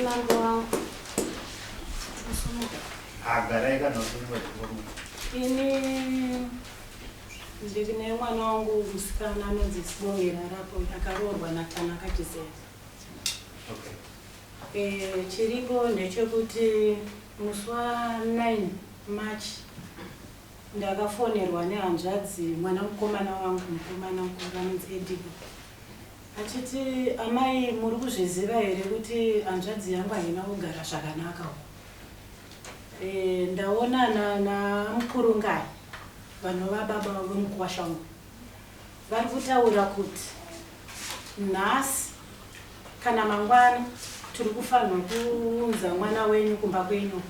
Mambo wangu. Agarai kana usumuka chikomo. Ini ndiri nemwana wangu musikana anonzi Sibongile Rapo, akaroorwa naTanaka Chisera. Chiripo ndechekuti musi wa9 March ndakafonerwa nehanzvadzi, mwana mukomana wangu, mukomana mukuru anonzi Edibo, achiti, "Amai, muri kuzviziva here kuti hanzvadzi yangu haina kugara zvakanaka uko? Ndaonana namukurungai vanova baba vemukuwasha wangu, vari kutaura kuti nhasi kana mangwana tiri kufanirwa kuunza mwana wenyu kumba kwenyu,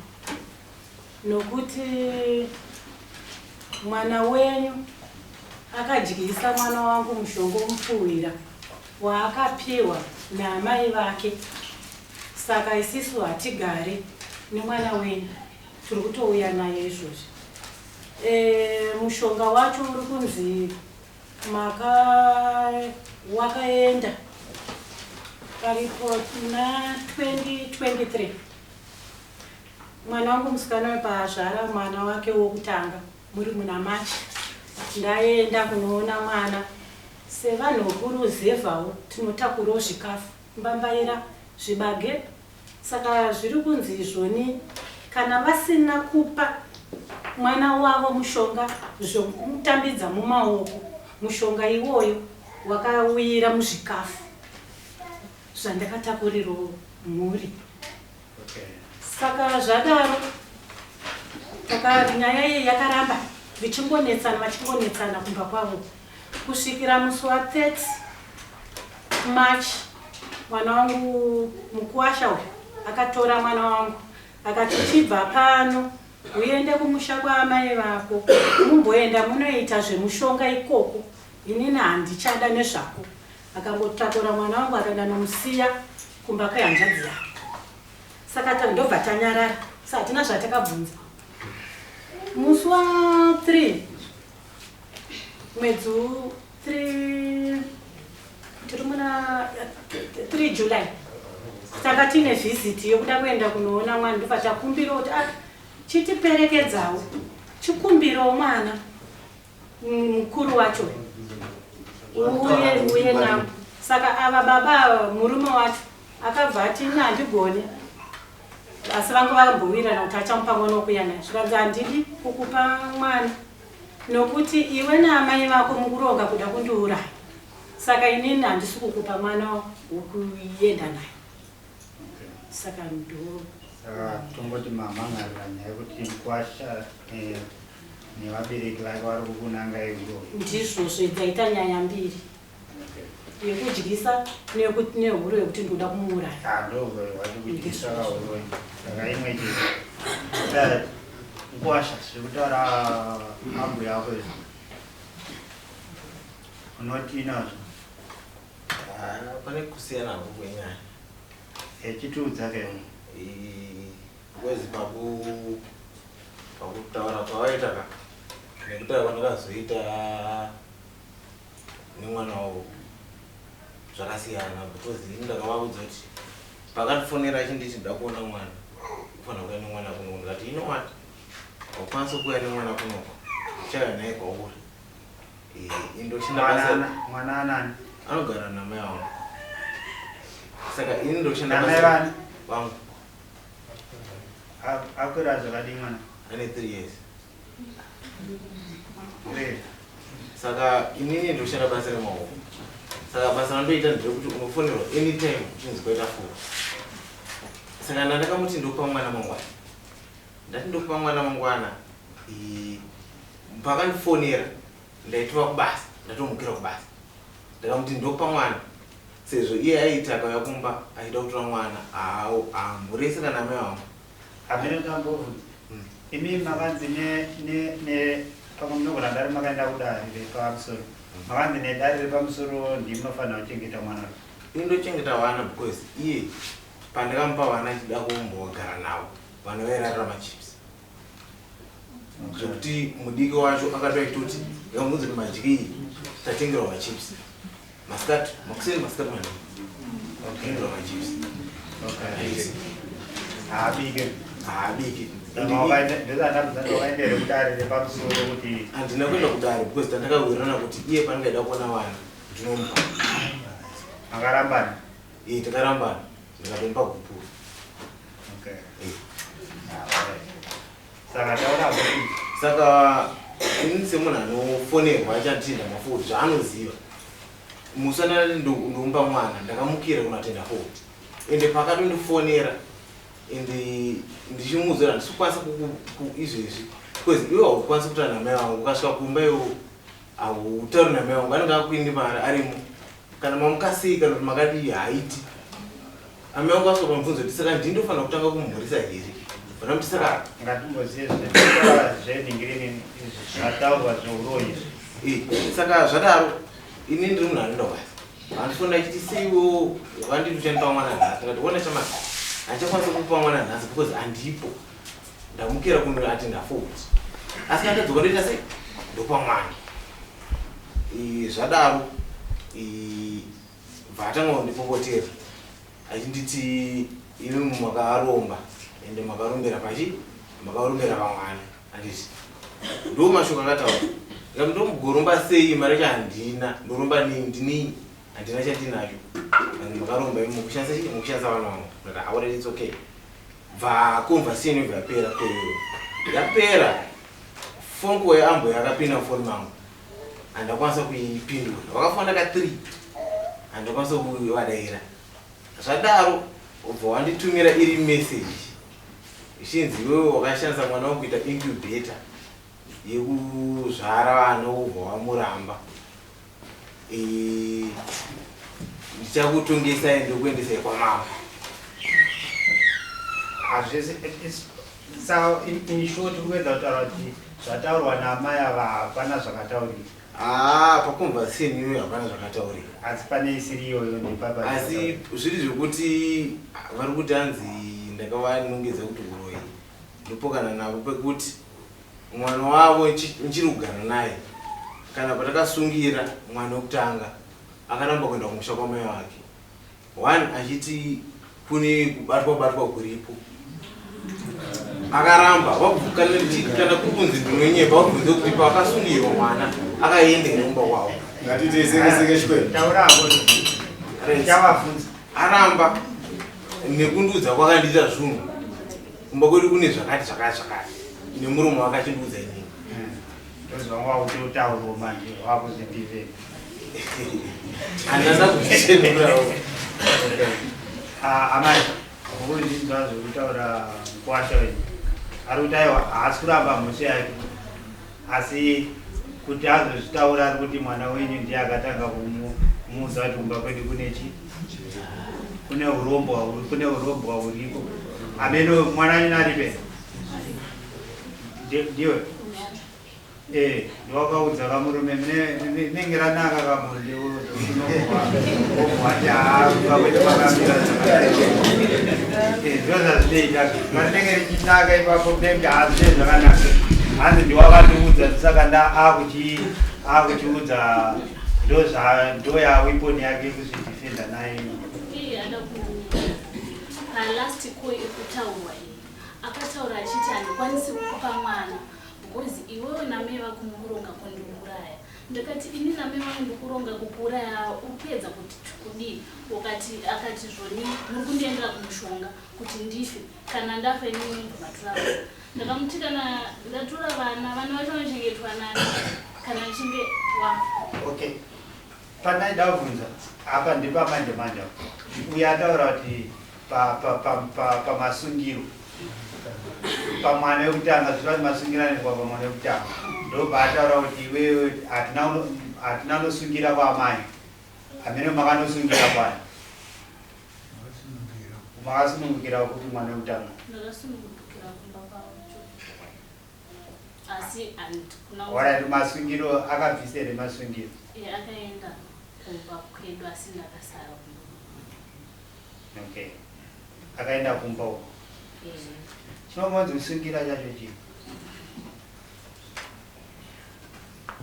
nokuti mwana wenyu akadyisa mwana wangu mushonga womupfuhwira waakapiwa naamai vake. Saka isisu hatigari nemwana wenyu, tiri kutouya naye izvozvi. Mushonga wacho uri kunzi maka wakaenda paripo na 2023, mwana wangu musikana paazvara mwana wake wokutanga muri muna March. Ndaenda kunoona mwana. Sevanhu vokuruzevhawo tinotakurawo zvikafu, mbambaira, zvibage. Saka zviri kunzi izvoni kana vasina kupa mwana wavo mushonga zvokumutambidza mumaoko, mushonga iwoyo wakawira muzvikafu zvandakatakurirawo mhuri." Saka zvadaro, nyaya iyi yakaramba vichingonetsana, vachingonetsana kumba kwavo kusvikira musi wa30 March. Mwana wangu mukuwasha uyu akatora mwana wangu akati, "Chibva pano uende kumusha kwaamai vako, mumboenda munoita zvemushonga ikoko, inini handichada nezvako." Akangotakura mwana wangu akaenda nomusiya kumba kwehanzvadzi yake. Saka ndobva tanyarara, sa hatina zvatakabvunza. Musi wa3 mwedzi 3, tiri muna 3 July, tanga tiine visit yokuda kuenda kunoona mwana. Ndobva takumbira kuti, "Ah, chitiperekedzawo, chikumbirawo mwana mukuru wacho uye uye navo." Saka ava baba ava, murume wacho akabva ati, "Ini handigoni," asi vanga vambowirirana kuti achamupa mwana wokuya naye. Zvikanzi, "Handidi kukupa mwana nokuti iwe naamai vako mukuronga kuda kundiuraya, saka inini handisi kukupa mwana wokuenda naye." Saka ndo Saka tongoti mamhan'arira nyaya yekuti mukwasha nevabereki vake vari kukunanga iuro. Ndizvozvo, dzaita nyaya mbiri, yekudyisa nehuro yekuti ndoda kumuuraya. Ndowati kudyisa kahuro, saka imwe chete. Mukwasha, zviri kutaura ambu yako izvi, unoti nazvo? Ah, pane kusiyana hako kwenyaya. Echitiudza ke. Because pakutaura kwavaita ka nekutaura kwandakazoita nemwana wavo zvakasiyana, because ini ndakavaudza kuti pakandifonera achinditi ndoda kuona mwana, ufanira kuuya nemwana kunoko, ndikati, "You know what, haukwanisi kuuya nemwana kunoko, uchauya naye kwauri." Indoshanda basa. Mwana anani? Anogara namai vangu, saka ini ndoshanda Namai basa vani? Vangu. Akwira zvakadii mwana? Ane 3 years. Three. Saka inini ndoshanda basa remaoko, saka basa randoita nderekuti unofonerwa anytime uchinzi kwaita furo. Saka ndandakamuti ndokupa mwana mangwana, ndati ndokupa mwana mangwana, pakandifonera ndaitova kubasa, ndatomukira kubasa. Ndakamuti ndokupa mwana, sezvo iye aiti akauya kumba achida kutora mwana haamhurese kana amai vangu. Hamene tambobvunza. Imi makanzi ne ne ne pamwe munogona dare makaenda kudare repamusoro, makanzi nedare repamusoro ndimunofanira kuchengeta mwana? Ini ndochengeta vana because iye pandakamupa vana achida kumbogara navo, vana vairarira machips, zvekuti mudiki wacho akati achitoti ndikamunzi kuti madyei, tatengerwa machips masikati, makuseni, masikati, manini, tatengerwa machips. Okay. Haabike. Haabike. Ndozvandakaendere kudare repamusoro kuti Handina kuenda kudare because tandakawirirana kuti iye paangaida kuona vana ndinomupa. Makarambana? Ee, takarambana, ndikatomupa gupuro. Okay. Eh. Ah, alright. Saka taura kuti Saka ini semunhu anofonerwa achatenda mafault zvaanoziva, musi wandati ndomupa mwana ndakamukira kunatenda fault, ende pakatondifonera ende ndichimuudza kuti handisi kukwanisa izvezvi because iwe haukwanisi kutaura namai vangu. Ukasvika kumba iwo hautauri namai vangu, anenge akuindi mari arimo kana mamukasei kana kuti makadii haiti. Amai vangu vasvika pamubvunzo kuti saka ndini ndofanira kutanga kumumhurisa here? Vana saka Ngatimboziye zvenhingirini zvataurwa zveuroyi izvi. Eh, saka zvadaro ini ndiri munhu anoenda kubasa. Handifonera achiti seiwo wakanditi uchandipa mwana nhasi. Ndikati ona chamasi, handichakwanisa kukupa mwana nhasi because handipo, ndamukira kunoatenda fault, asi kana ndadzoka ndoita sei? Ndopa mwana. Eh, zvadaro eh, bva atanga kundipopotera achinditi imi makaromba ende makarombera pachi, makarombera pamwana, handiti? Ndo mashoko akataura. Ndikati ndomugoromba sei? Mari yacho handina, ndoromba nei? Ndinei? Handina chandinacho. And makaromba imi mukushandisa chii? Mukushandisa vana vangu. Ndikati alright, it's okay. Bva conversation yobva yapera kweyo, yapera. Phone call yaambo yakapinda mufoni mangu, handakwanisa kuipindura. Vakafona ka 3, handakwanisa kuvadaira. Zvadaro ubva wanditumira iri message ichinzi iwewe wakashandisa mwana wangu kuita incubator yekuzvara vana, ubva wamuramba. Eh, ndichakutongesai, ndokuendesai kwamama. Hazvisi. Saka in short kuedza kutaura kuti zvataurwa naamai ava hapana zvakataurika. Haa, paconversation iyoyo hapana zvakataurika. Asi pane isiri iyoyo ndepapa. Asi zviri zvekuti vari kuti hanzi ndakavanongedza kuti uroyi, ndopokana navo pekuti mwana wavo nchiri kugara naye. Kana patakasungira mwana wekutanga akaramba kuenda kumusha kwamai vake one, achiti kune kubatwa batwa kuripo, akaramba. Kana kuri kunzi ndinonyepa, vabvunze kuti pavakasungirwa mwana akaenda here kumba kwavo. Ngatite sekeseke chikwenu. Taurako. Chavabvunza. Aramba nekundiudza kwakandiita zvinhu, kumba kwedu kune zvakati zvakati zvakati, nemuromo wake achindiudza inini. Ndozvanga wakutotaurawo manje wakuzvidiveni. Handina kuzvichenurawo. Amai, mukuzvinzwa zvekutaura mukwasha wenyu? Ari kuti aiwa, haasi kuramba mhosva yake, asi kuti azozvitaura ari kuti mwana wenyu ndiye akatanga kumuudza kuti kumba kwedu kune chi kune urombwa kune urombwa huriko. Ameno mwana wenyu aripe ndiwe. Eh, ndowakaudza kamurume rinenge ranaka kabonde wati haa, pakamira ndo zvazvinoita, parinenge richinaka ipapo pembe hazvine zvakanaka. Hanzi ndiwakandiudza, saka nda akuchiudza ndo yaweapon yake kuzvidefenda nayo. Iye ada ku palast call ikutaurwa iyi akataura achiti handikwanisi kukupa mwana because iwewe namai vako mukuronga kundiuraya. Ndikati ini namai vangu ndikuronga kukuuraya? Uri kuedza kuti kudii? Ukati akati zvoni muri kundiendera kumushonga kuti ndife, kana ndafa inini mubva matora vana. Ndakamuti kana ndatora vana, vana vacho vanochengetwa nani kana ndichinge wafa? Okay, pandaida kubvunza apa ndepamanje manje apa. Uyo ataura kuti pamasungiro pamwana wekutanga, zvirati masungiro anoitwa pamwana wekutanga, ndobva ataura kuti iwewe hatina nosungira kwaamai. Hamene makanosungira kwani, makasunungukira kupi mwana wekutanga? Ndakasunungukira kumba kwavo, asi handikuna. Alright, masungiro akabvisa here masungiro? Eh, akaenda kumba kwedu asi ndakasara kumba. Okay, akaenda kumba uko. Eh. Chinombonzi kusungira chacho chii?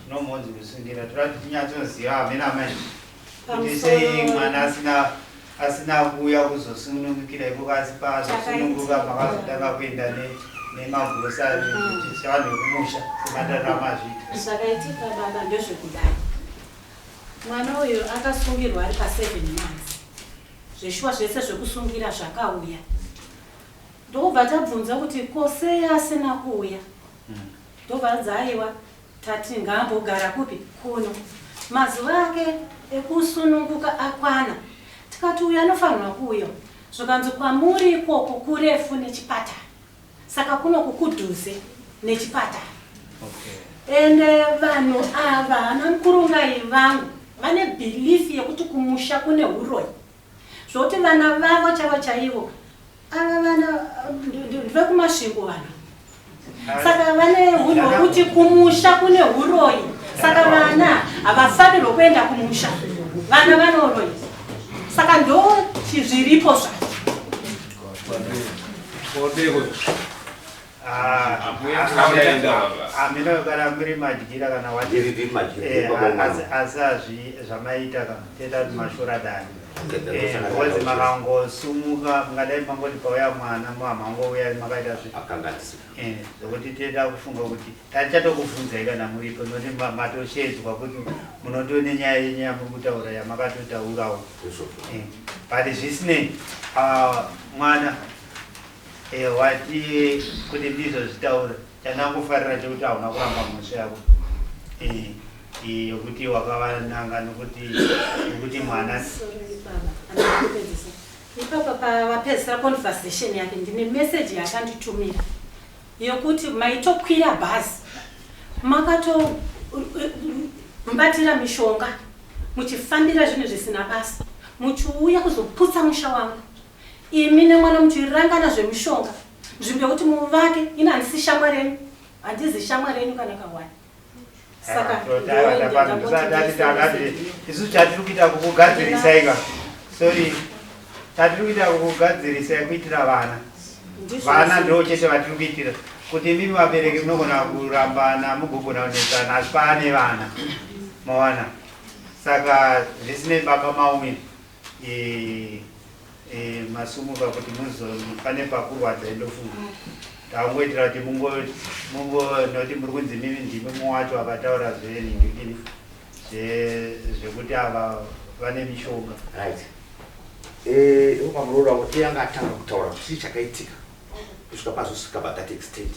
Chinombonzi kusungira, toda kuti tinyatsoziva hamene amai kuti sei mwana asina. Asina kuuya kuzosunungukira ikoko asi paazosununguka makazotanga kuenda nemagurosari sevanhu vekumusha sematatu amazviita. Zvakaitika baba ndezvekudai. Mwana uyu akasungirwa ari pa7 months. Zveshuwa zvese zvekusungira zvakauya. Ndokubva tabvunza kuti ko sei asina kuuya. Ndobva anzi aiwa tati ngaambogara kupi kuno. Mazuva ake ekusununguka akwana. Tikati uyu anofanirwa kuuya. Zvikanzi kwamuri ikoko kurefu nechipatara. Saka kunoku kudhuze nechipatara. Ende vanhu ava ana mukurungai vangu vane belief yekuti kumusha kune huroyi. Zvokuti vana vavo chavo chaivo ava vana ndevekuMasvingo vanhu. Saka vane hunhu hwekuti kumusha kune huroyi. Saka vana havafanirwi kuenda kumusha. Vana vanoroyi. Saka ndo zviripo zvacho. Amina kana muri madyira kana wati asi azvi zvamaita ka teta kuti mashura dani because makangosumuka mungadai mangoti pauya mwana muhamangouya makaita zvi zvekuti teta kufunga kuti tachatokubvunzai kana muripo nokuti matoshedzwa kuti munotone nyaya yenyu yamuri kutaura yamakatotaurawo but zvisinei mwana wati kuti ndizozvitaura chandangofarira chekuti hauna kuramba mhosva yako yokuti wakavananga nokuti nokuti mwana. Sorry baba, andikupedzisa. Ipapa pavapedzisa conversation yake ndine message yakanditumira yekuti maitokwira bhazi makatogumbatira mishonga muchifambira zvinhu zvisina basa muchiuya kuzoputsa musha wangu imi nemwana muchirangana zvemishonga nzvimbo yekuti muvake ini handisi shamwari yenyu handizi shamwari yenyu kana kawani saka isu chatiri kuita kukugadzirisai ka sorry chatiri kuita kukugadzirisai kuitira vana vana ndo chete vatiri kuitira kuti imimi vabereki munogona kurambana mugogona kunetsana asi paane vana mawana saka zvisinei baba mauya masumuka kuti muzo pane pakurwadza indofunga tangoitira kuti mungo mungo noti muri kunzi mimi ndimi muwacho akataura zvenhingikini zvekuti ava vane mishonga. Right, pamuroora kuti yanga atanga kutaura kuti chii chakaitika kusvika pazosvika pa that extent.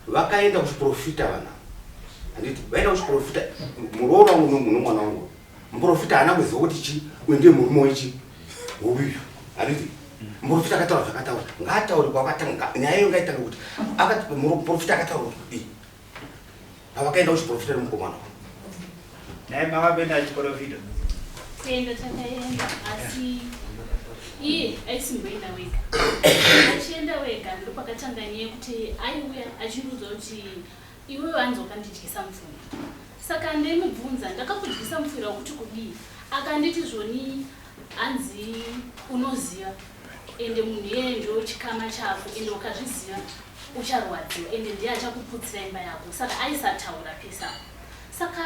Vakaenda kuchiprofita vana, handiti? Vaenda kuchiprofita muroora wangu nomwana wangu. Muprofita haana kuziva kuti chi uyu ndiye murume wechi uyu, handiti? Muprofita akataura zvakataura, ngaataure kwakatanga nyaya iyo, ngaitanga kuti akati muprofita akataura kuti kudii pavakaenda kuchiprofita nemukomana. Naye makapenda chiprofita? Kuenda takaenda, asi iye aisimboenda wega. Achienda wega ndopakatanga nyaya yekuti aiuya achindiudza kuti iwewe hanzi wakandidyisa mupfura. Saka ndemubvunza, ndakakudyisa mupfura wekuti kudii? Akanditi zvoni hanzi unoziva ende munhu iyeye ndo chikama chako, ende ukazviziva ucharwadziwa, ende ndiye achakuputsira imba yako. Saka aisataura pesa. Saka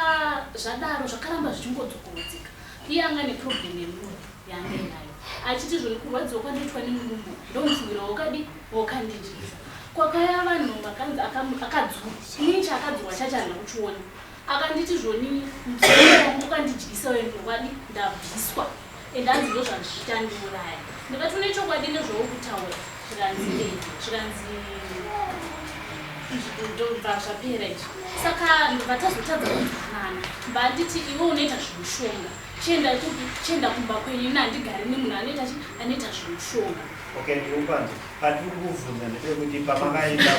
zvadaro zvakaramba zvichingodzokorodzeka. Iye anga neproblem yemudumbu yaanga inayo, achiti zvoni kurwadziwa kwandoitwa nemudumbu ndomupfuwira wakadi wakandidyisa. Kwakaya vanhu vakanzi akadzurwa, inini chaakadzurwa chacho handina kuchiona. Akanditi zvoni mupfuwira wangu ukandidyisa uyo ndokwadi ndabviswa, ende hanzi ndo zvazvichandiuraya. Ndikati une chokwadi nezvauri kutaura? Zvikanzi ee. Zvikanzi ndobva zvapera izvi. Saka ndobva tazotadza kunzwanana. Mbanditi iwe unoita zvemushonga, chienda kupi, chienda kumba kwenyu, ini handigari nemunhu anoita chi anoita zvemushonga. Okay, ndikupanza patiri kuvhunza ndepekuti pamakaenda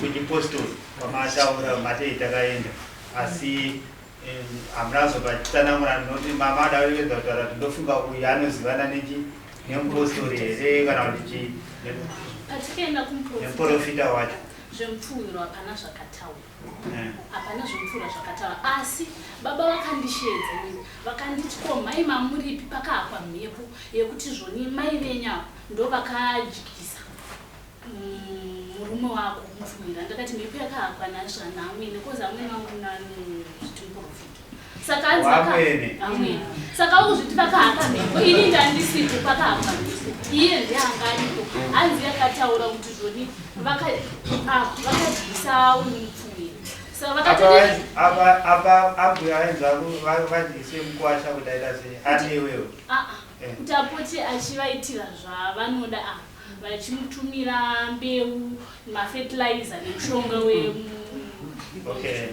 kuchipostori pamataura matei takaenda, asi hamuna kuzopatsanangura nokuti mama ada kuregedza kutaura kuti ndofunga uyu anozivana nechi nemupostori here kana kuti chi Patikaenda kumuprofita, nemuprofita wacho. Zvemupfuwiro hapana zvakataura. Hapana zvemupfuwiro zvakataura, asi baba vakandishedza inini, vakanditi ko mai mamuripi, pakahakwa mhepo yekuti zvoni mai venyu avo ndo vakadyisa murume wako mupfuwira. Ndakati mhepo yakahakwa nazvanamwene kozi amwene vangu nanozviti muprofita. Saka hanzi Vamwene. Vamwene. Saka ukuzviti vakahaka mhepo, ini ndandisipo pakahaka mhepo. Iye ndiye anga aripo. Hanzi akataura kuti zvoni vakadyisa mupfuyi. Saka vakati Apa apa ambuya vainzi vadyise mukwasha kuti aita sei? Ati iwewe. Ah, ah. Eh. Kuti apote achivaitira zvavanoda apa. Vachimutumira mbeu, mafertilizer nemushonga we Okay.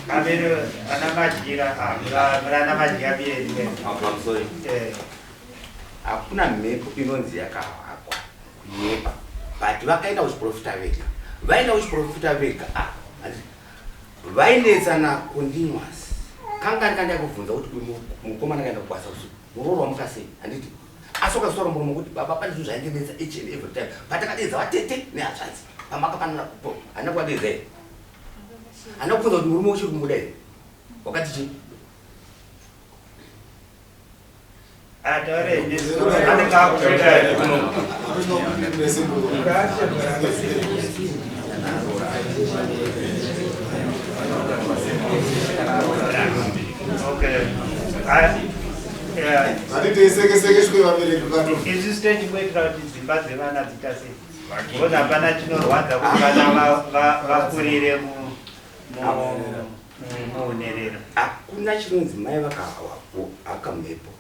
Ameno ana madyira, ah, mura ana madyira biyeni. I'm sorry. Eh. Hakuna mhepo inonzi yakahakwa kunyepa. But vakaenda kuchiprofita vega. Vaenda kuchiprofita vega. Ah, vainetsana continuous. Kangani kandai kubvunza kuti uyu mukomana akaenda kubasa usiku. Muroora wamuka sei? Handiti? Asi wakazotaura muromo kuti baba pane zvinhu zvaindinetsa each and every time. Patakadedza vatete nehanzvadzi. Pamakapanana kupo. Handina kuvadedza here? Handina kubvunza kuti murume uchiri kumuda here? Wakati chii? Ataure anenge akutoita. Okay. Yeah. Hatitesekeseke vabereki vato. Isu techingoitira kuti dzimba dzevana dziita sei? Because hapana chinorwadza kuti vana vakurire muunherera. Hakuna chinonzi mai vakahaka mhepo.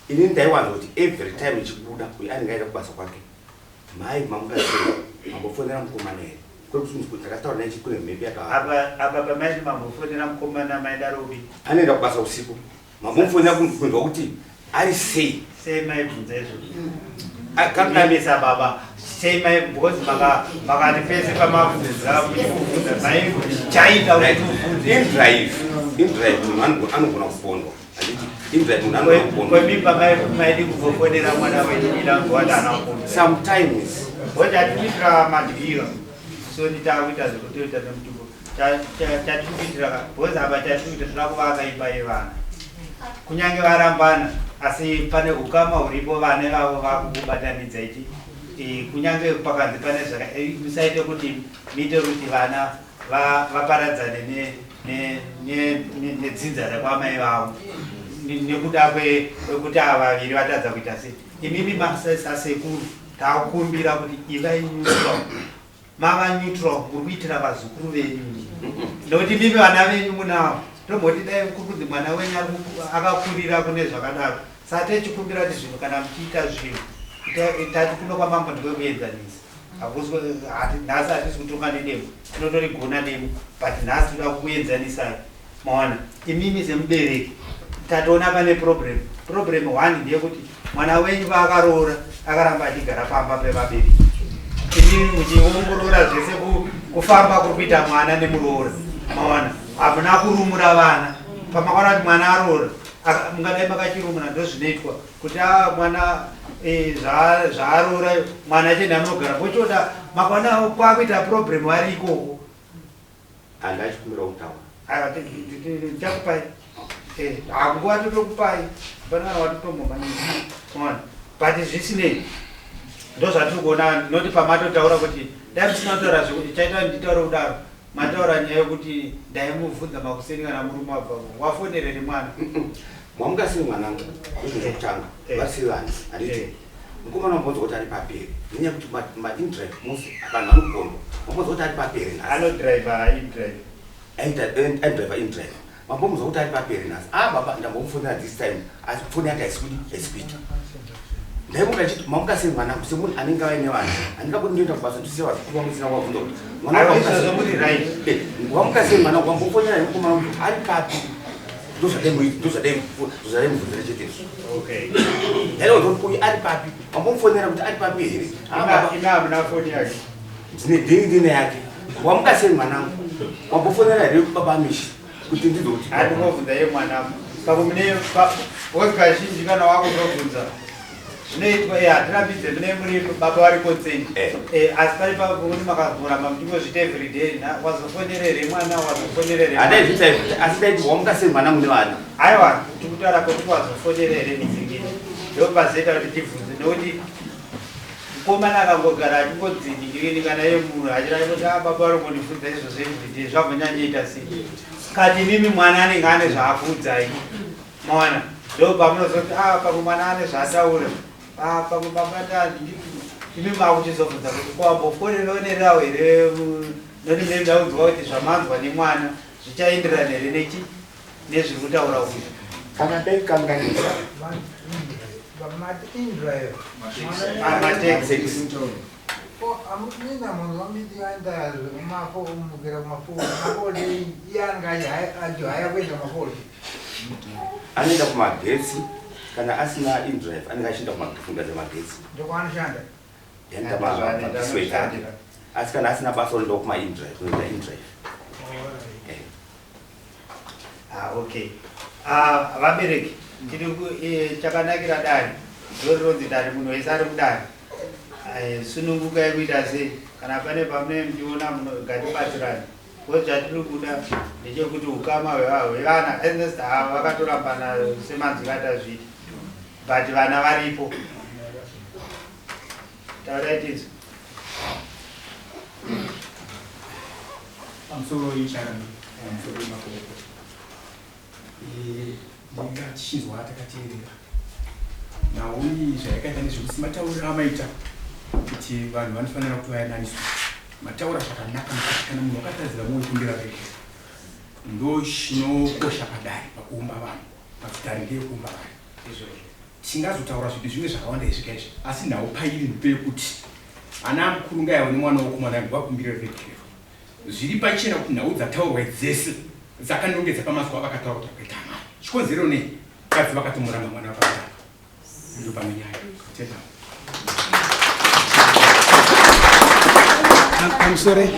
Ini ndaiwanza kuti every time ichibuda uyu anenge aenda kubasa kwake. Mai mamuka sei? Mambofonera mukomana here? Kuri kuti ndakataura naye kune mhepo yakahaka. Apa pamaiti mambofonera mukomana maidaro upi? Anoenda kubasa usiku. Mambomufonera kunzwa kuti ari sei? Sei maibvunza izvozvo? Kangani Misa baba. Sei mai because makati pese pamabvunza muchibvunza mai chaita kuti mubvunze. Indrive, indrive munhu anogona kupondwa. Handiti indrive munhu anogona kupondwa. Kwemimba maidi kumbofonera mwana wenyu ida kunzwa kuti haana kupondwa. Sometimes Because tatiitira madyiro. So nditakuita zvekutoita nemutupo. Chatikuitira because apa chatikuita toda kuvaka imba yevana. Kunyange varambana asi pane ukama huripo vana ivavo vakukubatanidza ichi. Kunyange pakanzi pane zvaka musaite kuti muite kuti vana vaparadzane nedzinza rekwamai vavo. Nekuda kwekuti ava vaviri vatadza kuita sei. Imimi sasekuru takumbira kuti ivai neutral. Mava neutral muri kuitira vazukuru venyu. Nekuti mimi vana venyu munavo. Tomboti dai kuri kunzi mwana wenyu akakurira kune zvakadaro. Saka techikumbira kuti zvinhu kana muchiita zvinhu, tati kuno kwamambo ndewekuenzanisa. Nhasi hatisi kutonga nedemo, tinotorigona demo, but nhasi toda kukuenzanisai. Maona, imimi semubereki tatoona pane problem. Problem one ndeyekuti mwana wenyu paakaroora akaramba achigara pamba pevabereki. Imimi muchiongorora zvese kufamba kuri kuita mwana nemuroora. Maona, hamuna kurumura vana. Pamakaona kuti mwana aroora, mungadai makachirumura, ndozvinoitwa kuti mwana zvaaroora mwana chienda munogara pochoda makaona kwakuita problem vari ikoko. Handachikumbira kutaura. Aiwa, ndichakupai. Hakunguva totokupai. Hapana kana watotombomhanyisa. Ona. But zvisinei ndozvatiri kuona noti pamatotaura kuti dai musina kutaura zvekuti chaita nditaure kudaro. Mataura nyaya yekuti ndaimubvunza makuseni kana murume wabva wafonerere mwana. Mwamuka sei mwanangu? Ndizvo zvekutanga. Vasiri vanhu. Handiti. Mukomana wambonzwa kuti ari papere. Nenyaya yekuti ma-indrive mose vanhu vanopondwa. Wambonzwa kuti ari papere nhasi. Anodriver indrive. Aidriver indrive. Mambomuzwa kuti ari papere nhasi. Ah baba ndambomufonera this time. Asi foni yake haisi kudi haisi kuita. Ndaimuka ndichiti mamuka sei mwanangu semunhu anenge aine vanhu. Handingabudi ndoenda kubasa ndisiya vazukuru vangu ndisina kuvabvunza kuti mwana wangu Aiwa, wamuka izvozvo sei? muri right. Wamuka sei mwanangu? Wambofonera here mukomana wangu? Ari papi? Ndozvadaimubvunzira chete izvo. Okay. Ndaiona kuti uyu ari papi? Wambomufonera kuti ari papi here? Ah, baba. Ina hamuna foni yake. Ndine deni ndine yake. Wamuka sei mwanangu? Wambofonera here baba Mishi? Kuti ndizwe kuti Andingovhunza iye mwanangu. Pamwe mune because kazhinji kana wakutobvunza zvinoitwa hatirambidze mune muri baba vari consent. Asi pari pakuti makazoramba muchingozviita every day wazofonera here mwana wazofonera here mwana? Handaizviita izvo, asi ndaiti wamuka sei mwanangu nevana? Aiwa, tikutaura kwekuti wazofonera here mizingini. Ndopazoita kuti tibvunze nekuti Mukomana akangogara achingodzindikireni kana iye munhu achira kuti ah baba vari kundibvunza izvozvo everyday zvambonyanyoita sei. Kati imimi mwana anenge ane zvaakuudzai. Mawana ndo pamunozoti ah pamwe mwana ane zvaataura. Ah pamwe baba imi makuchizobvunza kuti ko wambofonerawo here noti mune ndaudzwa kuti zvamanzwa nemwana zvichaenderana here nechi nezviri kutaura uyu. Kana ndaikanganisa. Mateksi. Anoenda kumagetsi kana asina indrive anenge achienda kumafunga dzemagetsi. Yaenda mapisweka. Asi kana asina basa unoenda kumaindrive, unoenda indrive. Ah, okay. Ah, vabereki tiri chakanakira dare ndorironzi dare munhu wese ari mudare eh, sunungukai kuita sei kana pane pamune muchiona ngatibatsirane ko chatiri kuda ndechekuti ukama hwevana ernest ava vakatorambana semanzwiro atazviita but vana varipo taurai tinzwe. Pamusoro icharami pamusoro yemakorokota ndinga tichinzwa takateerera nhau iyi zvayakaita nezvekuti matauriro amaita kuti vanhu vanofanira kuti vayananiswa mataura zvakanaka nekuti kana munhu wakatadzira mwoyo kumbira regero ndochinokosha padare pakuumba vanhu pakuti dare ndeyekuumba vanhu izvozvo Tingazotaura zvipi zvimwe zvakawanda izvi kaizvi asi nhau pairi ndepeyekuti ana mukuru ngaiwe nemwana wokomana vakumbire ruregerero. Zviri pachena kuti nhau dzataurwa idzi dzese dzakanongedza pamazwi avakataura kuti vakaita amai. Chikonzero nei? Vakadzi vakatomuramba mwana vakamuramba. Ndopane nyaya. Tenda. Pamusoro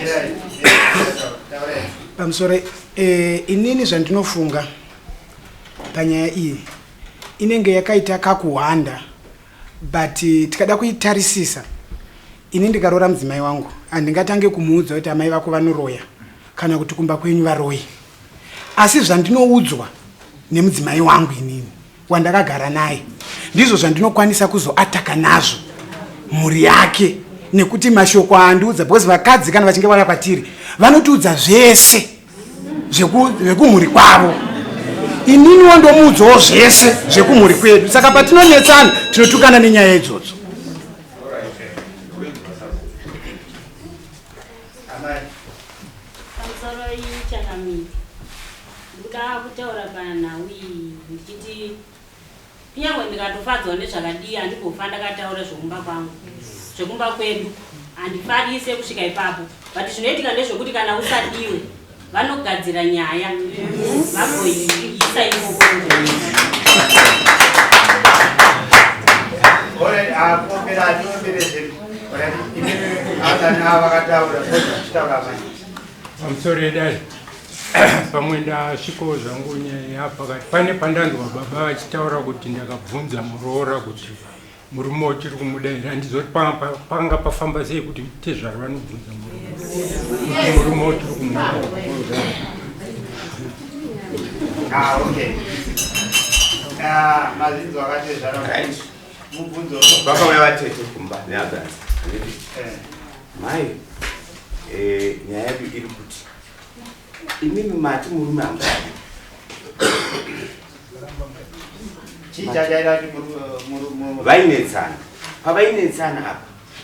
pamusoro eh, inini zvandinofunga panyaya iyi inenge yakaita kakuhwanda but tikada kuitarisisa ini ndikaroora mudzimai wangu handingatange kumuudza kuti amai vako vanoroya kana kuti kumba kwenyu varoyi asi zvandinoudzwa nemudzimai wangu inini wandakagara naye ndizvo zvandinokwanisa kuzoataka nazvo mhuri yake nekuti mashoko aandiudza because vakadzi kana vachinge vauya kwatiri vanotiudza zvese zvekumhuri kwavo ininiwo ndomuudzawo zvese zvekumhuri kwedu saka patinonetsana tinotukana nenyaya idzodzo. Pamusoro changamire, ndikuda kutaura panhau iyi ndichiti Kunyangwe ndikatofadzwa nezvakadii handimbofa ndakataura zvekumba kwangu zvekumba kwedu handifarise kusvika ipapo but zvinoitika ndezvekuti kana usadiwe vanogadzira nyaya vagoiisa ikoko. Pamusoro edai pamwe ndasvikawo zvangu nyaya pakati pane pandanzwa baba vachitaura kuti ndakabvunza muroora kuti murume uchiri kumuda here handizoti panga pafamba sei kuti tezvaro vanobvunza murume kuti murume uchiri kumuda. Ah, okay. Ah, mazinzwa akatezvara mubvunzo vakauya vatete kumba neaganzi eh. Mai, eh, nyaya yedu iri kuti imimi mati murume hamuchadi. Chii chachaita kuti murume Vainetsana. Pavainetsana apa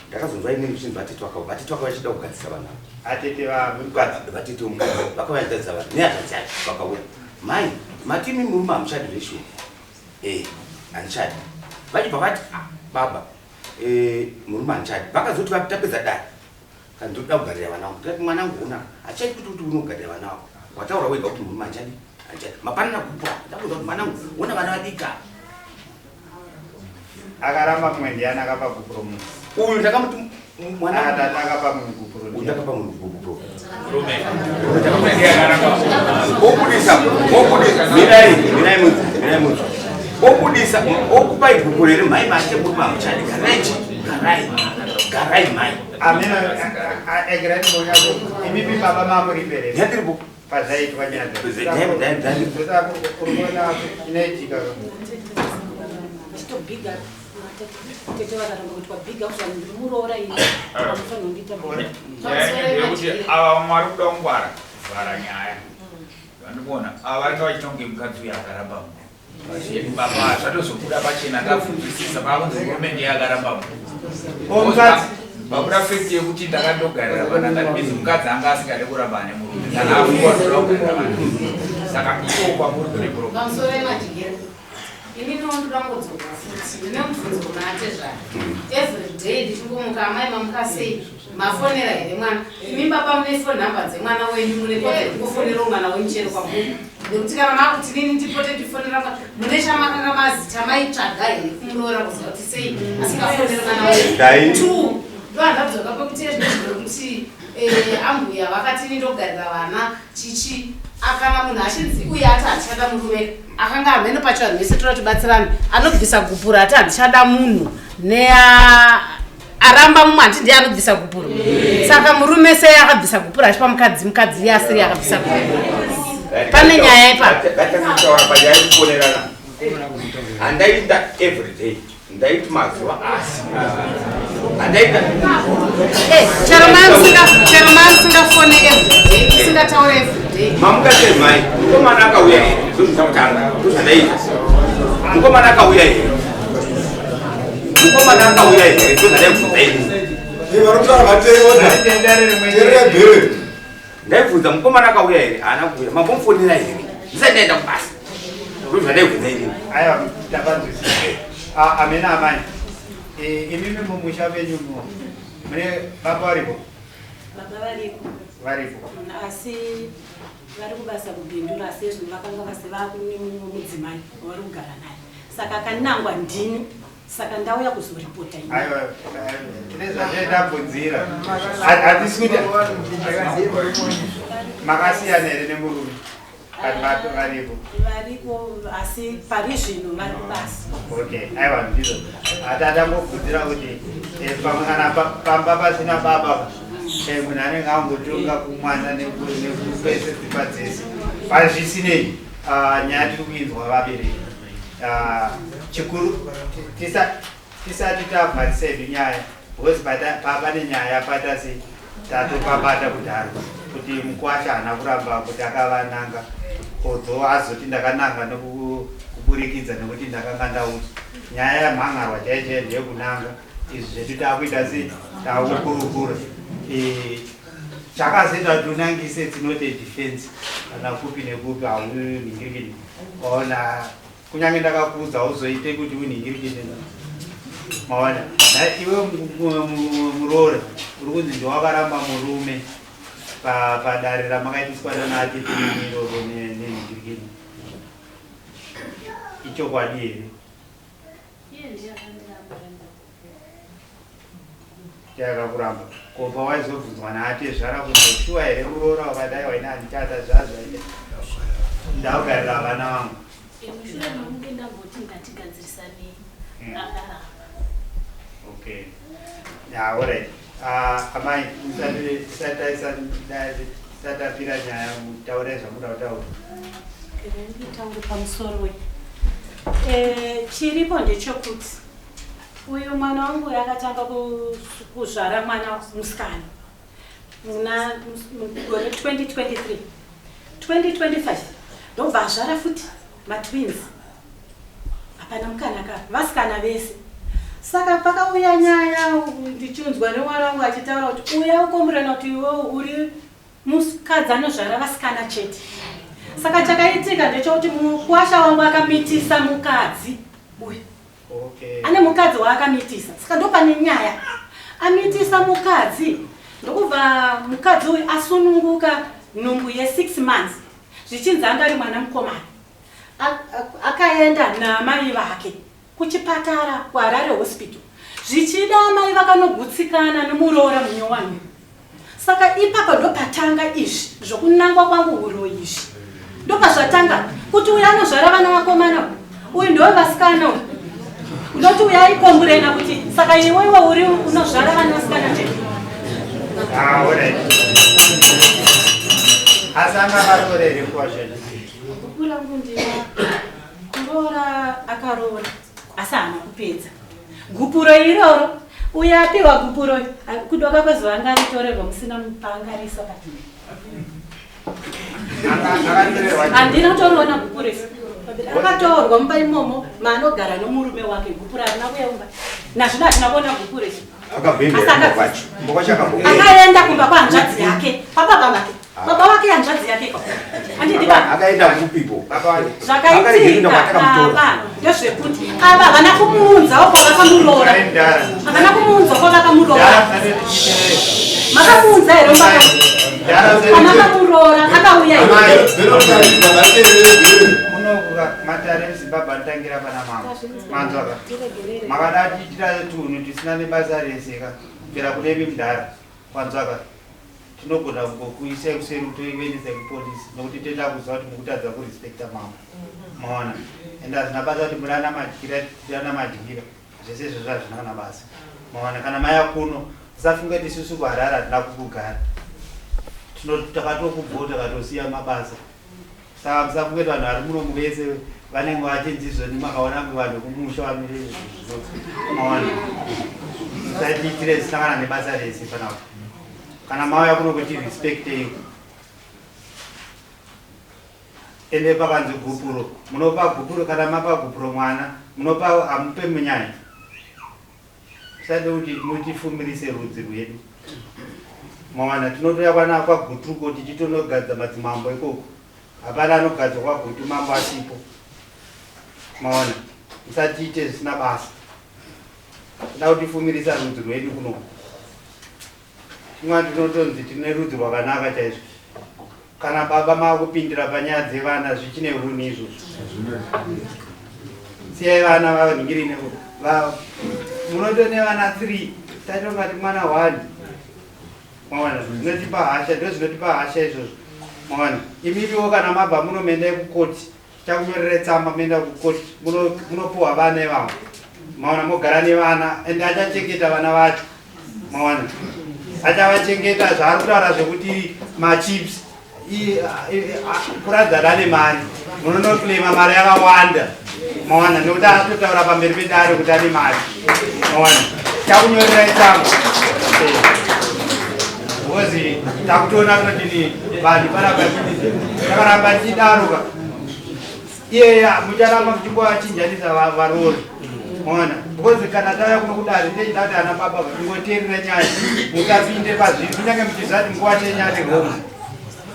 ndakazonzwa inini zvichinzi vatete vakauya. Vatete vakauya vachida kugadzisa vanhu ava. Atete vamukadzi. Vatete vomukadzi vakauya vachigadzisa vanhu nehanzvadzi yacho vakauya. Mai, mati imi murume hamuchadi zveshuwa? Eh, handichadi. Vachibva vati, ah, baba Eh, murume handichadi vakazoti tapedza dare kana ndoda kugarira vana vangu ndikati mwanangu una hachaiti kuti kuti unogarira vana vako wataura wega kuti murume handichadi handichadi mapanana kupwa ndakuudza kuti mwanangu una vana vadika akaramba mumwe ndiani akapa gupuro munhu uyu ndakamuti mwana akapa munhu gupuro uyu ndakapa munhu gupuro obudisa obudisa mirai mirai munzi mirai munzi obudisa okupai gupuro here mhai mate murume hamuchadi garai chi garai garai mhai amena egerai ndibonyazo imimi baba mamuripere ndiripo pazvaitwa nyaya inoitika Chitobhiga. Tete vakaramba kuitwa big up zvanhu ndiri muroora ini vanofanira kundiita big Nyaya ndeyekuti ava vamwe vari kuda kungwara kuvhara nyaya. Vandikuona ava vanenge vachiita kunge mukadzi uyu akaramba munhu. Baba zvatozobuda pachena tabvunzisisa pakunzi murume ndiye akaramba munhu. Ko mukadzi? Pabuda fact yekuti ndakandogarira vana that means mukadzi anga asingade kuramba ane murume. Kana afungwa kuda kugarira vana. Saka iko kwamuri kune problem. Pamusoro yemajigera ini ndinoda kungodzoka futi ndine mubvunzo kuna atezvara every day ndichingomuka amai mamuka sei mafonera here mwana imi baba mune phone number dzemwana wenyu mune kodzero yekungofonerawo mwana wenyu chero kwamuri nekuti kana makuti nini ndipote ndifonera mwana mune chamakanga mazi chamaitsvaga here kumuroora kuziva kuti sei asingafoneri mwana wenyu two ndoandadzoka pekuti ezvino zvekuti eh, ambuya vakati ini ndogarira vana chichi akana munhu achinzi uye ati handichada murume akanga hameno pacho vanhu vese toda tibatsirane anobvisa gupuro ati handichada munhu nea aramba mumwe hanti ndiye anobvisa gupuro saka murume sei akabvisa gupuro achipa mukadzi mukadzi iye asiri akabvisa gupuro pane nyaya ipapo Ndatanga panyaya yekufonerana. Handaita every day. Ndaiti mazuva asi. Handaita Eh, chero mai chero mai musingafone everyday musingataure everyday mamuka sei mai mukomana akauya here ndozvandakutanga ndozvandaita mukomana akauya here mukomana akauya here ndozvandaibvunza ini varikutaura vateona teerera bhere ndaibvunza mukomana akauya here haana kuuya mambomufonera here ndisati ndaenda kubasa ndozvandaibvunza inini Aiwa, tapanzwisisa. Ah, amena amai. Eh, imimi mumusha menyu mo mune baba varipo? Baba variko Varipo. Asi vari kubasa kubhindura asi ezvino vakanga vasi vakune mumwe mudzimai wavari kugara naye saka akanangwa ndini saka ndauya kuzoripota ini. Aiwa, tine zvatendabvunzira. Hatisi kuti makasiyana here nemurume? Kati varipo. Variko asi pari zvino vari kubasa. Okay, aiwa ndizvo. Hatatangobvunzira kuti eh, pamwe kana pamba pasina baba eh, munhu anenge angotonga kumwana nekupese dzimba dzese. Pazvisinei, ah, nyaya tiri kuinzwa vabereki. Ah, chikuru tisati tavharisa hedu nyaya because pane nyaya patasi tatopabata kudhara kuti mukwasha haana kuramba kuti akavananga although azoti ndakananga nekuburikidza nekuti ndakanga ndaudzwa nyaya yamhangarwa chaiyo chaiyo ndeyekunanga izvi zvedu taakuita sei taakukurukura Eh, chakazoita kuti unangise it's not a defense kana kupi nekupi haunhingirikini waona kunyange ndakakuudza hauzoite kuti unhingirikini maona Na iwe muroora uri kunzi ndowakaramba murume padare ramakaitiswa nanaatete iroro nenhingirikini ichokwadi here? Iye ndiye akandiramba. Yakakuramba ko pawaizobvunzwa naatezvara kuti shuwa here muroora wakadai waina handichada zvazvaita ndakugarira vana vangu. Eh, mushure mekunge ndamboti ngatigadzirisanei akaramba. Okay, yeah, alright. Ah, amai tisati tapira nyaya mutaurai zvamuda kutaura. Nditaure pamusoro. Eh, chiripo ndechekuti uyu mwana wangu akatanga kuzvara mwana musikana muna gore 2023 2025 ndobva azvara futi matwins hapana mukana ka vasikana vese saka pakauya nyaya ndichinzwa nemwana wangu achitaura kuti uya ukomurena kuti iwe uri mukadzi anozvara vasikana chete saka chakaitika ndechekuti mukwasha wangu akamitisa mukadzi uyu ane mukadzi waakamitisa saka ndo pane nyaya amitisa mukadzi ndokubva mukadzi uyu asununguka nhumbu ye6 months zvichinzi anga ari mwana mukomana akaenda naamai vake kuchipatara kuHarare Hospital zvichida amai vakanogutsikana nomuroora munyowani saka ipapo ndopatanga izvi zvokunangwa kwangu huro izvi ndopazvatanga kuti uyu anozvara vana vakomana uyu ndowe vasikana uyu unoti uyu aikomburena kuti saka iwewe uri unozvara vana vasikana chete. Ah, alright. Asi anga akaroora here kuwasha? Bhuku rangu ndina kuroora akaroora asi haana kupedza. Gupuro iroro uyo apiwa gupuro kudoka kwezuva anga aritorerwa musina paangarisa pa handina kutoriona gupuro isi akatorwa mumba imomo maanogara nomurume wake gupuro harina kuya mumba nazvino hatina kuona gupuro isi akaenda kumba kwahanzvadzi yake kwababa vake baba wake hanzvadzi yake handidi baba Akaenda kupipo. Zvakaitika baba ndezvekuti ava havana kumuunzawo kwavakamuroora, havana kumuunza kwavakamuroora. Makamuunza here pamakamuroora? Akauya here? Munokuka matare eZimbabwe anotangira pana mama manzwaka makada tiitira tunhu tisina nebasa rese ka kubvira kune imi mudhara kwanzwaka tinogona kungokuisai kuseri kutoiendesai kupolisi nokuti tenda kuziva kuti mukutadza kurespekta mama maona ende hazvina basa kuti muri ana madyira tiri ana madyira zvese izvozvo hazvina kana basa maona. Kana maya kuno usafunge kuti isusu kuHarare hatina kukugara, takatokubvawo takatosiya mabasa. Saka musafunge kuti vanhu vari muno vese vanenge vachinzi izvoni makaona kunge vanhu vekumusha vanoita maona. Musatiitire zvisina kana nebasa rese panapa. Kana mauya kuno kuti respectei ende pakanzi gupuro munopa gupuro, kana mapa gupuro mwana munopa, hamupe munyanya. Musade kuti mutifumirise rudzi rwedu mawana. Tinotoya kwana kwaGutuko tichitonogadza madzimambo ikoko, hapana anogadzwa kwaGutu mambo asipo maona. Musatiite zvisina basa kuda kutifumirisa rudzi rwedu kuno. Chimwa tinotonzi tine rudzi rwakanaka chaizvo. Kana baba maakupindira panyaya dzevana zvichine hunhu izvozvo, siyai vana vaningirine. Munotone vana 3 tatongati mwana 1 mawana, zvinotipa hasha, ndo zvinotipa hasha izvozvo mawana. Imimiwo kana mabva muno muendai kukoti, tichakunyorere tsamba, muenda kukoti munopuhwa vana ivavo maona, mogara nevana ende achachengeta vana vacho maona, achavachengeta. Zvaari kutaura zvekuti machips kuratidza kuti ane mari, munonoclaima mari yakawanda maona, nekuti atotaura pamberi pedare kuti ane mari maona. Chakunyorerai tsamba because takutoona kutotini vanhu panapa takaramba tichidaroka iyeye mucharamba muchingovachinjanisa varori maona, because kana tauya kuno kudare ndechida kuti ana baba ingoteerera nyaya, musapinde pazviri kunyange muchiziva kuti nguva chenyari wrong,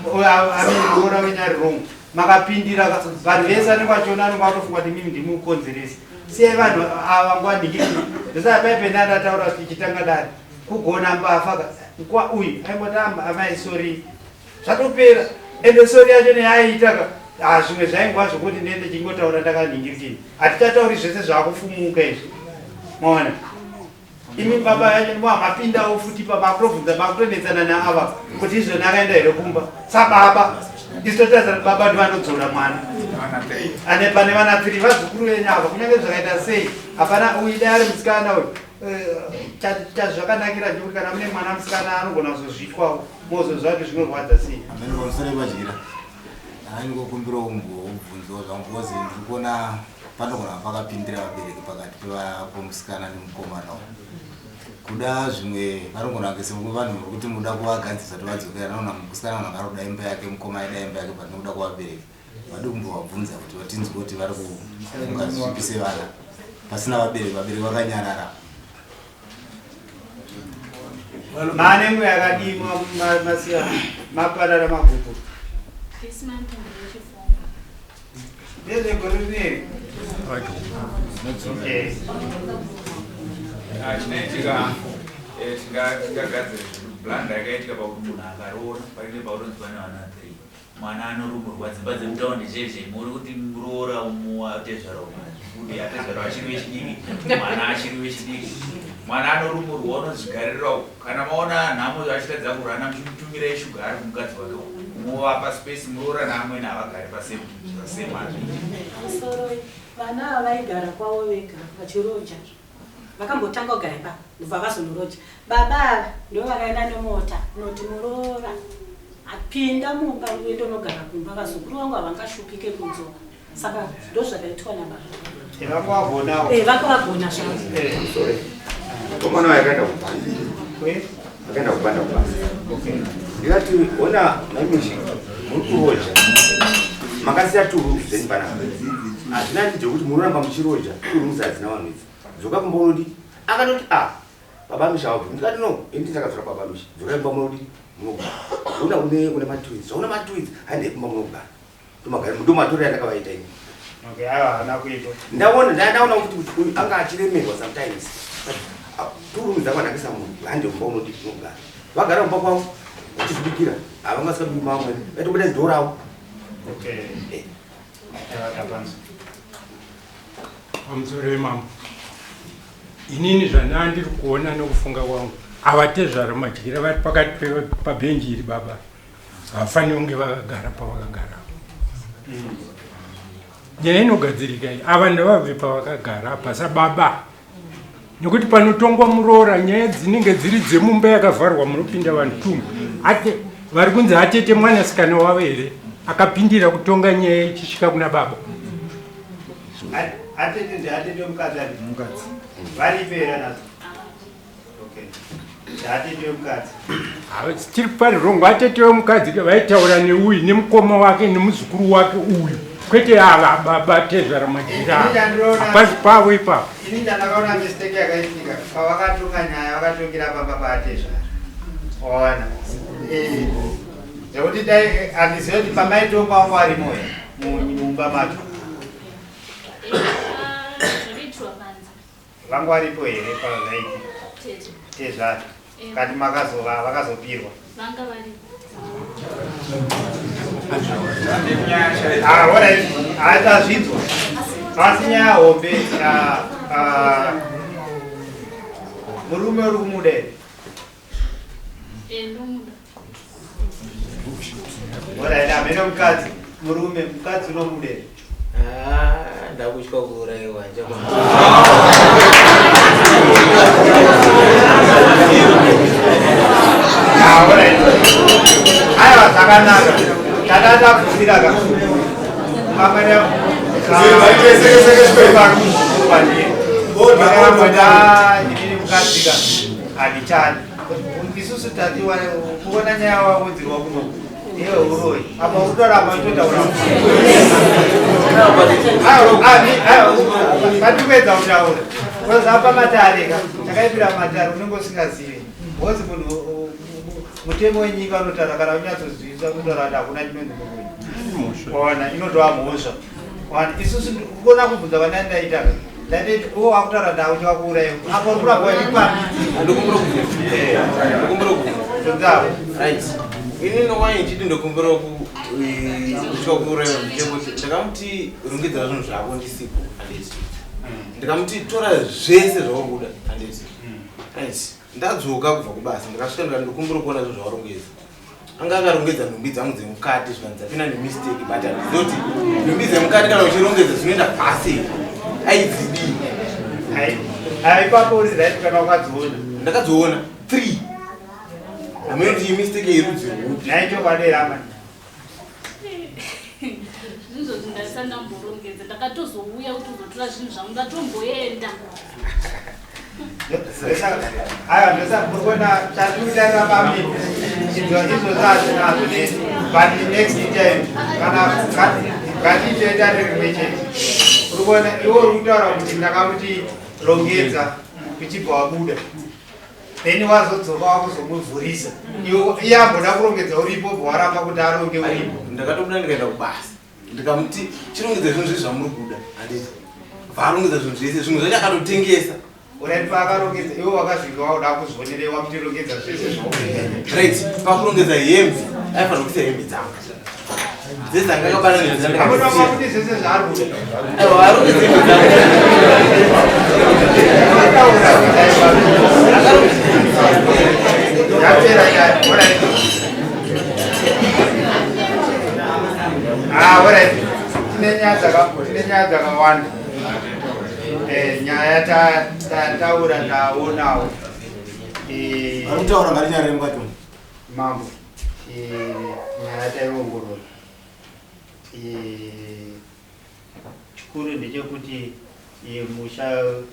muroora wenyari wrong, makapindira vanhu vese vanenge vachiona anenge vatofunga kuti mimi ndimukonzeresi. Siyai vanhu ava nguva nhikiri. Ndosaka paipeni andataura kuti tichitanga dare kugona mbafa kwa uyu aingoti amai sorry, zvatopera. Ende sorry yacho neyaaiita ka ah, zvimwe zvaingova zvokuti ndende chingotaura ndakanhingirikini, hatichatauri zvese zvakufumuka izvi maona. Imi baba yacho mapindawo futi pamakutobvunza makutonetsana naava kuti izvoni akaenda here kumba sababa. Isu totarisira kuti baba ndivanodzora mwana ane pane vana tiri vazukuru venyu ava, kunyange zvakaita sei hapana. Uyu dai ari musikana uyu chazvakanakira ndekuti kana mune mwana musikana anogona kuzozvitwawo mozoziva kuti zvinorwadza sei. Amene pamusoro padyira ndanga kumbobvunzawo zvangu because ndiri kuona panogona pakapindira vabereki pakati pevapomusikana nemukomana uyu. Kuda zvimwe vanogona kunge sevanhu muri kuti muda kuvagadzirisa kuti vadzokera naona musikana vanhu vari kuda imba yake, mukoma aida imba yake, but nekuda kwavabereki vadi kumbovabvunza kuti vatinzwe kuti vari kufunga zvipi sevana pasina vabereki, vabereki vakanyarara. Mane nguva yakadii masiya maparara magupu? This month ndirichifunga. Ndezvegore rineri. Okay. Ah, chinoitika tingagadzire blunder yakaitika pakuti munhu akaroora paine pauronzi pane vana 3 mwana anorumurwa. Dzimba dzemutaundi zvezve muri kuti muroora umu atezvara umu atezvara achiri wechidiki, mwana achiri wechidiki, mwana anorumurwa unozvigarirawo. Kana maona nhamo achitadza kurana muchimutumirai shuga ari kumukadzi wake umovapa space. Muroora naamwene havagari pasame pasame, hazviiti. Pamusoro vana ava vaigara kwavo vega vachiroja, vakambotanga kugara ipapo ndobva vazonoroja. Baba ava ndo vakaenda nemota noti muroora apinda mumba uende unogara kumba, vazukuru vangu havangashupike kudzoka. Saka ndo zvakaitwa nababa. Vanga vagonawo. Eh, vanga vagona zvavo. Sorry. Komana wayo akaenda kubanda. Akaenda kubanda kubasa. Ndikati ona maimishi muri kuroja. Makasiya turu dzenyu panapa. Hazvina ndije kuti munoramba muchiroja turu hadzina vanhu idzi. Dzoka kumba unodi. Akatoti ah baba misha wabva. Ndikati no, ini ndakadzora baba misha. Dzokai kumba munodi munogara. Una une une matwins. Zvauna matwins handei kumba munogara. Ndomagara ndomatorero andakavaita ini. Okay, aiwa haana kuipa. Ndaona ndaona kuti kuti uyu anga achiremerwa sometimes. But, ah, Turumidza kwanakisa munhu hande kumba unodi unogara. Vagara kumba kwavo vachizvibikira havangasikabiki mamwe vaitobuda dhoo ravo. Okay. Aiwa tapanzwa. Pamusoro wemambo, inini zvandanga ndiri kuona nokufunga kwangu, ava tezvara Madyira vari pakati pabhenji iri baba havafaniri kunge vakagara pavakagara. Nyaya inogadzirika iyi, ava ndavabve pavakagara apa sababa, nekuti panotongwa muroora nyaya dzinenge dziri dzemumba yakavharwa munopinda vanhu tumu. Ate vari kunzi atete mwanasikana wavo here akapindira kutonga nyaya ichisvika kuna baba? Atete ndiatete mukadzi ari mukadzi. Varipo here nazo? Okay. Ndiatete wemukadzi. Tiri pari wrong. Atete wemukadzi vaitaura neuyu nemukoma wake nemuzukuru wake uyu, kwete ava baba tezvara Madyira hapasi pavo ipapo. Ini ndandakaona mistake yakaitika pavakatonga nyaya vakatongera pamba paatezvara. Waona. Zvekuti dai handizive kuti pamaitonga wanga warimo here mumba macho. Zvakaitwa panze. Vanga varipo here pazvaitika? Tete. Tezvara. Kati makazova vakazopirwa. Vanga varipo. Ah, alright. Hatazvinzwa. Asi nyaya hombe ah, ah, murume uri kumuda here? Eh, ndomuda. Alright, hameno mukadzi. Murume, mukadzi unomuda here? Ah, ndakutya kuuraiwa ndichagona. Ah, alright. Aiwa zvakanaka. Tata tabvunzira ka. Mamwe inini mukadzi ka handichadi. Isusu tati kuona nyaya waunzirwa kuno. Iwe uroyi. Apa utoramba uchitotaura. Patipedza kutaura. Apa matare ka. Chakaipira matare unenge usingazivi. Because munhu mutemo wenyika unotaura kana unyatsozivisa unotaura kuti hakuna chinonzi muroyi. Waona inotova mhosva. Waona isusu kuona kubvunza vana ndaita ka. Ndati uwo wakutaura ndakutya kuuraiwa. Apa uri kuramba uchipamhidzira. Ndokumbira kubvunza. Ndokumbira kubvunza. Bvunzawo. Right. Ini nowai nchiti ndokumbira kutya kuuraiwa ndechekuti ndakamuti rongedzera zvinhu zvako ndisipo handiti. Ndikamuti tora zvese zvauri kuda handiti. Right. Ndadzoka kubva kubasa ndikasvika ndikati ndokumbira kuona zvinhu zvawarongedza. Anga akarongedza nhumbi dzangu dzemukati zvikanzi dzapinda nemistake, but handizivi kuti nhumbi dzemukati kana uchirongedza zvinoenda pasi aidzidii. Ai, ipapo uri right kana wakadziona. Ndakadziona 3. Hameno kuti imistake yerudzi rwupi. Nhai chokwadi here amai? Zvinhu zvoti ndasati ndamborongedza, ndakatozouya kuti uzotora zvinhu zvangu, ndatomboenda. Aiwa, ndosaka muri kuona chatiri kutarira pamimi izvo izvozvo hazvinazvo ne, but next time kana ngatiitoita rimwe chete. Uri kuona iwe uri kutaura kuti ndakamuti rongedza uchibva wabuda, then wazodzoka wakuzomuvhurisa iwe iye amboda kurongedza uripo, bva waramba kuti aronge uripo. Ndakatobuda ndikaenda kubasa, ndikamuti chirongedza zvinhu zvese zvamuri kuda handiti. Varongedza zvinhu zvese, zvimwe zvacho akatotengesa. Alright, paakarongedza iwe wakazvinge wakuda kuzvionerei wamutirongedza zvese zvauri. Right, pakurongedza hembe aifanira kuisa hembe dzangu dzese dzanga akabata. Amunoma kuti zvese zvaari kuda. Aiwa, arongedza hembe dzangu. Yapera nyaya. Alright. Ah, alright. Tine nyaya dzakawanda. Nyaya tataura ndaonawo. Vari kutaura ngarinyarire mukati umu. Mambo, nyaya taiongorora. Chikuru ndechekuti Musha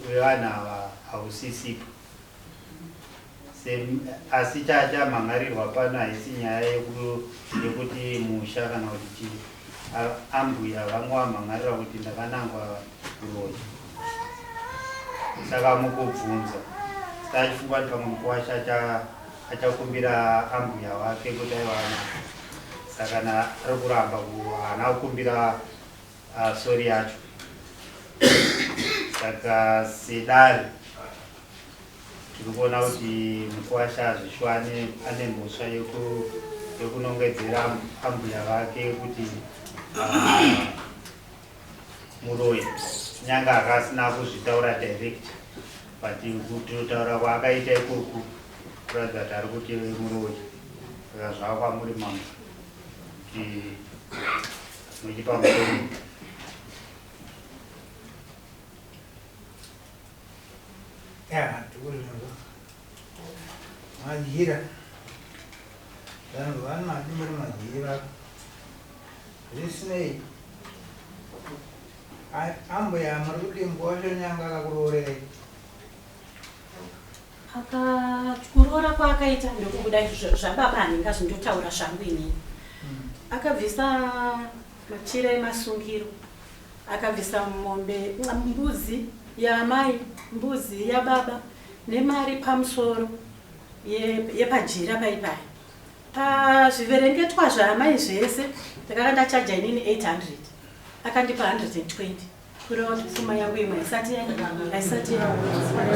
wevanhu ava hausisipo. Asi chachamhan'arirwa pano haisi nyaya yekuti musha kana kuti chii. Ambuya vanga vamhan'arira kuti ndakanangwa uroyi. Saka mukubvunza tachifunga kuti pamwe mukuwasha achakumbira ambuya wake kuti aiwa saka na ari kuramba haana kukumbira sori yacho. Saka sedare tiri kuona kuti mukuwasha zvishuwa ane mhosva yekunongedzera ambuya vake kuti muroyi, nyange akasina kuzvitaura direct, but kutaura kwaakaita ikoku kuratidza kuti ari kuti muroyi. Saka zvava kwamuri mambo kuti muchipa mutongo. Ya, tikuzvinzwa. Madyira. Vanhu vane muri madyira. Zvisinei. Ambuya muri kuti mukuwasha nyanga akakuroorerei? Kuroora kwaakaita ndokubuda zvababa handingazvindotaura zvangu inini. Akabvisa machira emasungiro, akabvisa mombe, mbuzi yaamai, mbuzi yababa nemari pamusoro yepajira paipai. Pazviverengetwa zvaamai zvese ndakanga ndachaja inini 800, akandipa 120, kureva kuti pfuma yangu imwe haisati yauya.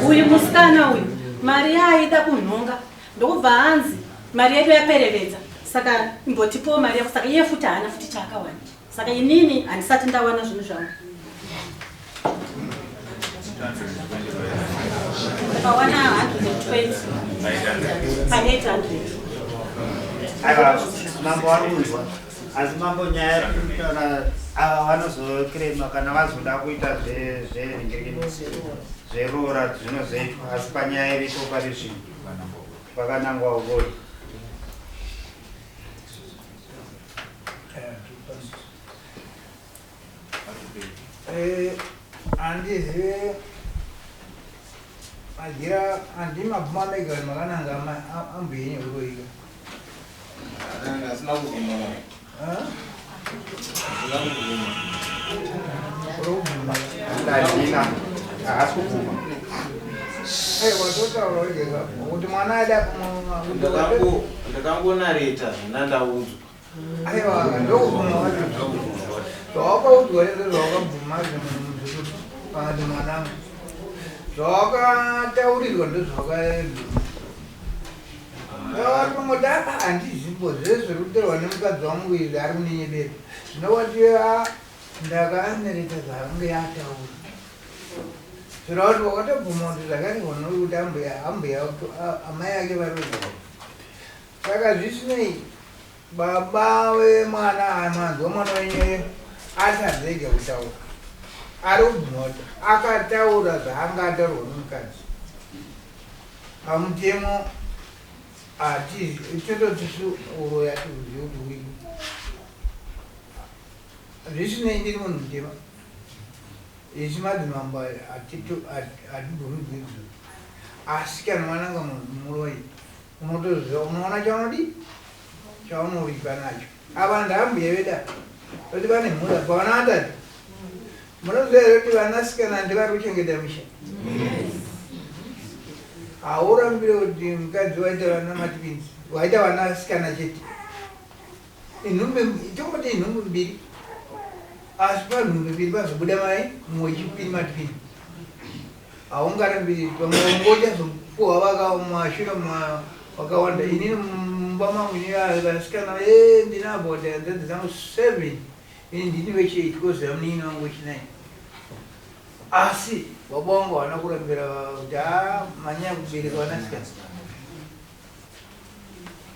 Uyu musikana uyu mari yaaida kunhonga ndokubva hanzi mari yedu yaperevedza, saka imbotipowo mari yako. Saka iye futi haana futi chaakawana, saka inini handisati ndawana zvinhu zvangu. Ndakawana 120 pa 800. Aiwa, mambo vari kunzwa, asi mambo nyaya yatiri kutaura ava vanozokirema kana vazoda kuita zveroora zvinozoitwa, asi panyaya iripo pari zvino pakanangwa uroyi. Handizive madyira, handimabvuma mega kuti makananga ambuya yenyu uroyi. Asina kubvuma. Asina kubvuma. Uri kubvuma? Ndazvina haasi kubvuma. Watotaura wega kuti mwana ada. Ndakangonareta zvandandaudzwa. Aiwa, ndokubvuma wacho. Zvawakaudzwa nezvo zvawakabvuma zvekuti pakati mwanangu, zvawakataurirwa ndozvawakabvuma. Vakangoti aa, handizipo zvese zviri kutorwa nemukadzi wangu izvi, ari kundinyebera. Zvino wati a ndakanereta zvaange ataura, zvireva kuti wakatobvuma kuti zvakarehwa nokuti ambuya amai ake vari kuziva. Saka zvisinei, baba vemwana, manzwa mwana wenyu atadza ega kutaura, ari kubvuma kuti akataura zvaanga ataurwa nomukadzi. Pamutemo tototi uroyi hatiuzivi kuti uriko. Zvisinei, ndiri munhu mutema, isu madzimambo hatibvumidzwi izvozvo, asi kana mwananga munhu muroyi, unotoziva, unoona chaunodi chaunoripa nacho. Ava ndambuya veda kuti vane mhuri apa vana vatatu. Munoziva here kuti vanasikana ndivari kuchengeta misha? Haurambire kuti mukadzi waita vana matwins, waita vanasikana chete, inhumbi tomboti inhumbi mbiri, asi panhumbi mbiri pazobuda mai mumwe wechipiri matwin, haungarambiri. Pamwe ungochazopuhwa vakamashure vakawanda. Inini mumba mangu ini vasikana ndina about hanzvadzi dzangu 7, ini ndini wechi8, koziva munin'ina wangu wechi9, asi baba vangu havana kurambira kuti a manyaya kubereka vanasikana.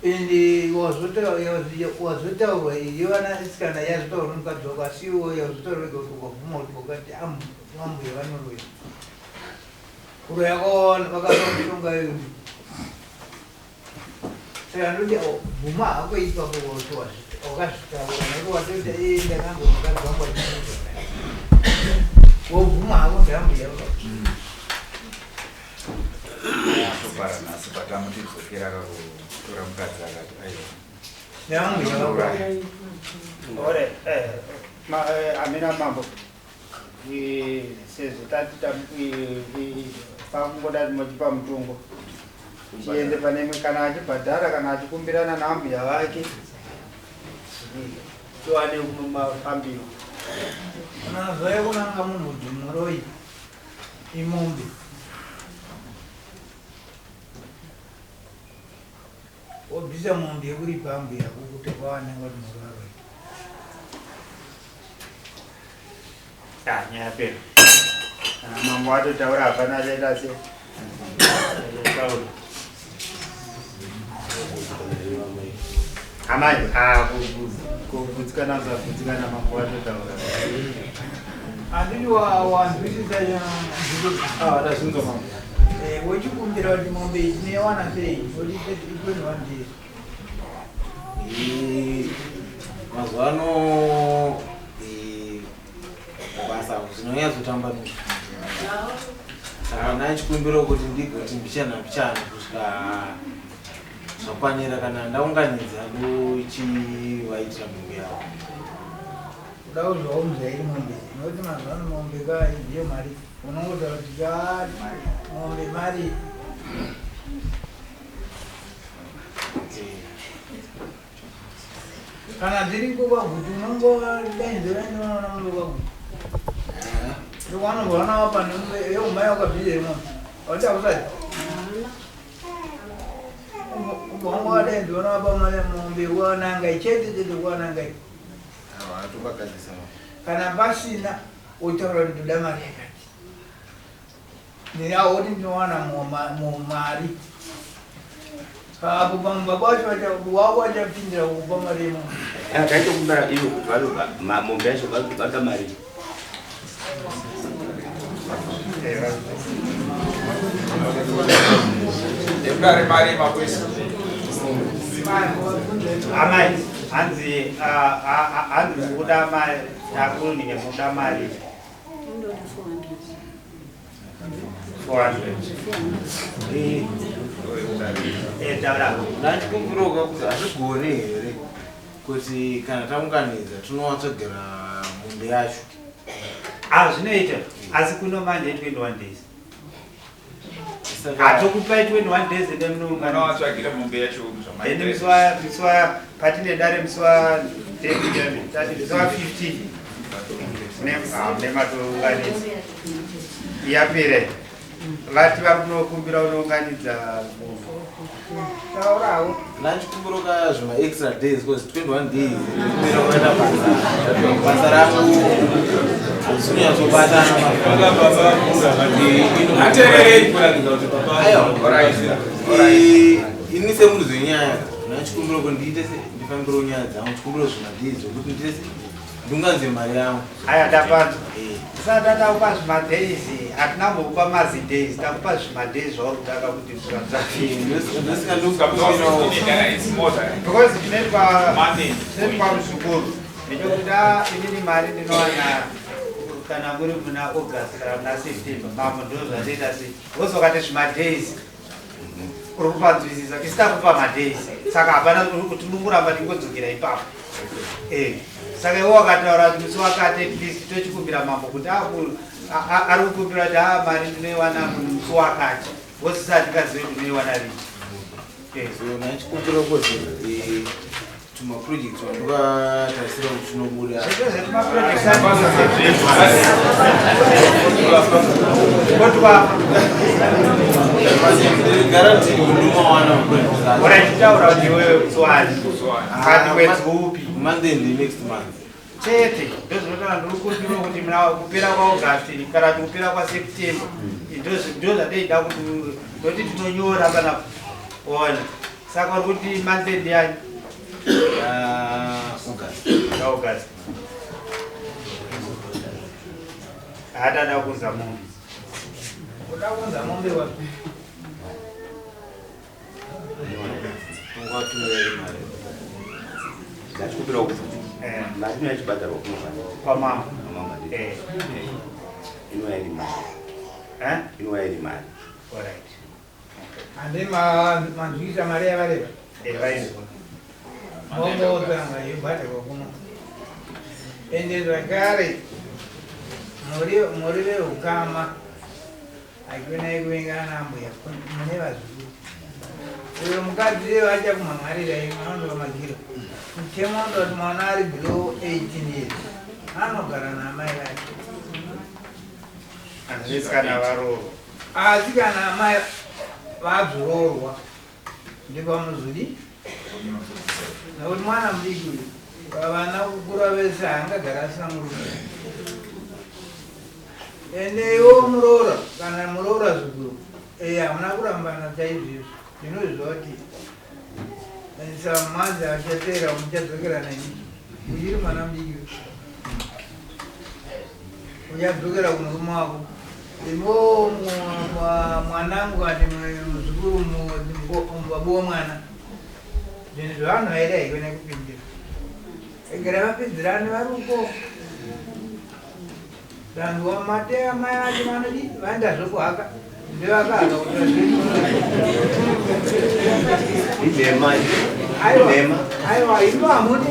Ende wazotaurwa iyo vanasikana yazotaurwa nomukadzi wako, asi iwo yazotaurwa wega kuti ukabvuma kuti wakati ambuya vanoroya, kuroya kwavo vakapa mushonga iyoyo. Saka ndoti bvuma hako ipapo kuti wakazvitaura, nekuti watoita iye ndakanzwa mukadzi wangu achiita. Wobvuma hako ndambuya. Atopara nhasi patamuti dzokera kakutora mukadzi akati aiwa. Ndambuya. Ore, amina mambo. Sezvo tati pakungoda mochipa mutongo. Chiende pane imwe kana achibhadhara kana achikumbirana naambuya vake. Tiwane mafambiro. Unazoya kunanga munhu kuti muroi imombe. Wobvisa mombe yekuripa ambuya kuti kwawananga kuti muraroi. Ah, nyaya yapera. Kana mambo atotaura hapana achaita se. Achaitaura. Amai, ah, kugutsikana usagutsikana mambo atotaura. Handiti wanzwisisa? Ah, ndazvinzwa mambo. Wechikumbira kuti mombe iyi tinoiwana sei? Wechiti 21 days. Mazuva ano basa zvinonyatsotambanuka, saka ndachikumbira kuti ndigoti mbichana mbichana kusvika zvakwanira. Kana ndaunganidza ndochivaitira mombe yavo. Kuda kuzvaunza iri mombe, nokuti mazuva ano mombe ka ndiyo mari. Unongotaura kuti ka mombe mari. Kana dziriko kwaGutu, unongodainzira ndinoona mombe kwaGutu, ndokwanobvaona wapa nemombe yeumai wakabvisa mombe auti hausati ubva wanga wadainziona wapa mari mombe wanangai chete chete kuwanangai. Atopagadzisa. Kana pasina, wotaura kuti ndoda mari yakati, ndinawoti ndinowana mumari apo pamwe baba vacho wako vachapindira kukupa mari yemombe. Taitokumbira iyo kuti mombe yacho vanoda mari. Ekudare mari yemapurisa. Amai, hanzi ah, ah, ah, hanzi mukuda mari, takunike mukuda mari. Ndoda 400. 400. Taura. Ndachikumbirawo kuti hazvigoni here kuti kana taunganidza tinowatsvagira mombe yacho? Ah, zvinoita, asi kuno manje 21 days. Saka Hatokupai 21 days ende munounganidza. Unowatsvagira mombe yacho. Ende musi wa patine dare musi wa tati musi wa 15 nematounganidza yapere vati vari kunokumbira unounganidza munhu. Taurawo. Ndachikumbirawo zvima extra days because 21 days ndikumbira kuenda basa, basa rangu hazvinyatsobatana. Ateererei. Ini semunhu zvenyaya ndachikumbira kuti ndiite se ndifambirewo nyaya dzangu, chikumbiro zvima days zvokuti ndiite se ndunganze mari yangu. Aya, tapanzwa. Tisati takupa zvimadays, hatina kumbokupa mazidays, takupa zvimadays zvauri kutaka kuti Ndosika. Because chinoitwa muzukuru ndechekuti a inini mari ndinowana kana muri muna August kana muna September, mambo, ndo zvandoita sei, wozokati zvimadays uri kupanzwisisa, isi takupa madays, saka hapana kuti tinongoramba tingodzokera ipapo. Saka iwo wakataura kuti musi wakati, at least tochikumbira mambo kuti ari kukumbira kuti a mari ndinoiwana munhu musi wakati, wosisati kazive kuti unoiwana rini. So ndachikumbira kuti tumaproject wandokatarisira kuti tunobuda. Zvese zvetumaproject kotwa. Guarantee ndomawana maproject. Urachitaura kuti iwewe musi wani kati mwedzi upi? Month end next month. Chete ndozvinotaura, ndiri kukumbira kuti muna kupera kwaAugust kana kuti kupera kwaSeptember, ndo zvateida kuti noti tinonyora pana ona. Saka uri kuti month end yani? August. August hatada kunza mombe. Uda kunza mombe wapi? Tungatumira mari. Ndachikumbirawo kuti mari inoyachibhadharwa kuno. Kwamambo. Kwamambo. Inouya iri mari. Inouya iri mari. Alright. Handi manzwisa mari yavareva. Vaizwa. Mongotanga yobhadharwa kuno. Ende zvakare muri veukama haikwenai kuvengana ambuya mune vazukuru. Uyo mukadzi vachakumhan'arira imwe anondiwa magiro. Mutemo unoda kuti mwana ari below 18 years anogara naamai vake. Unless kana varoorwa. Asi kana amai vadzoroorwa ndipamuzudi nekuti mwana mudiki uyu vana kukura vese haangagara asina murume. Ende iwo muroora kana muroora zukuru hamuna kurambana chaizvo izvo ndinozviziva kuti samanzi achateera muchadzokera neni uchiri mwana mudiki uchadzokera kumurume wako. Imo mwanangu ati muzukuru baba womwana zvinhu zvavanhu vaida haikone kupindira egera vapedzerane vari uko vanhu vamate amai vacho vanodi vaenda zvokuhaka ndevakahaka Inhema. Aiwa. Inhema. Aiwa, imi hamuni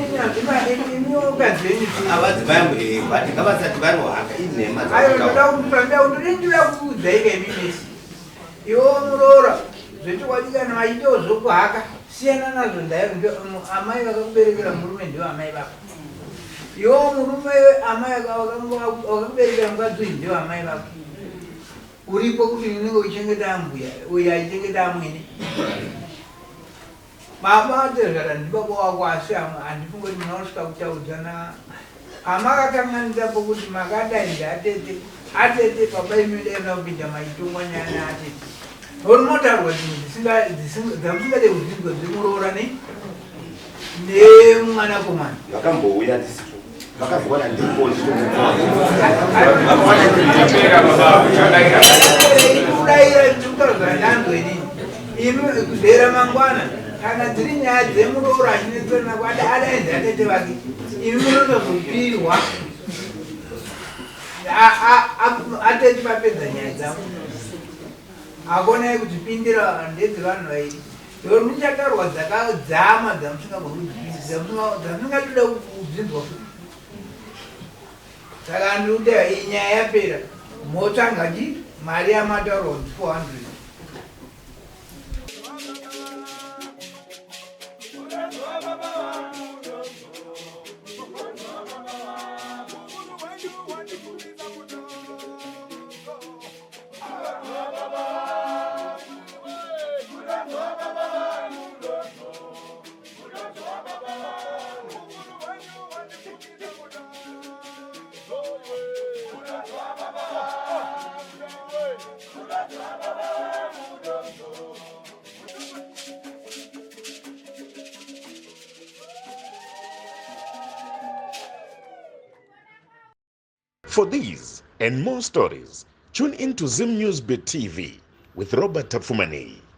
imi mukadzi wenyu. Avadzimai angu but ngavasati varohaka inhema. Aiwa, ndoda kuti ndinoda kukuudzai ka imi mese. Iwo muroora zvechokwadi kana vachiitawo zvokuhaka siyana nazvo amai vakakuberekera murume ndivo amai vako. Iwo murume amai vakakuberekera mukadzi uyu ndivo amai vako. Uripo kuti unenge uchichengeta ambuya uyu achichengeta amwene. Baba atezvara ndibaba wako asi handifungi kuti munosvika kutaudzana amakakanganisa pokuti makadaidza atete atete baba imi dai muna kupinda maitongwa nyaya naatete ori motaurwa zvinhu dzamusingade kuzvinzwa dzemuroora ne nemwanakomana. Vakambouya ndisipo. Vakazowana ndiripo. Kudaira ndikutaura ndanzwa inini imi kuzera mangwana kana dziri nyaya dzemuroora achinetsana adaidza atete vake imi munotozopirwa atete vapedza nyaya dzavo hakonai kudzipindira ndedzevanhu vairi ndo muchataurwa dzakadzama dzamusingagoni kudzipindira dzamusingatoda kudzinzwa futi. Saka ndikuti iyi nyaya yapera motsvanga chi mari yamataurwa kuti 400. For these and more stories, tune in to Zim News Bit TV with Robert Tafumani.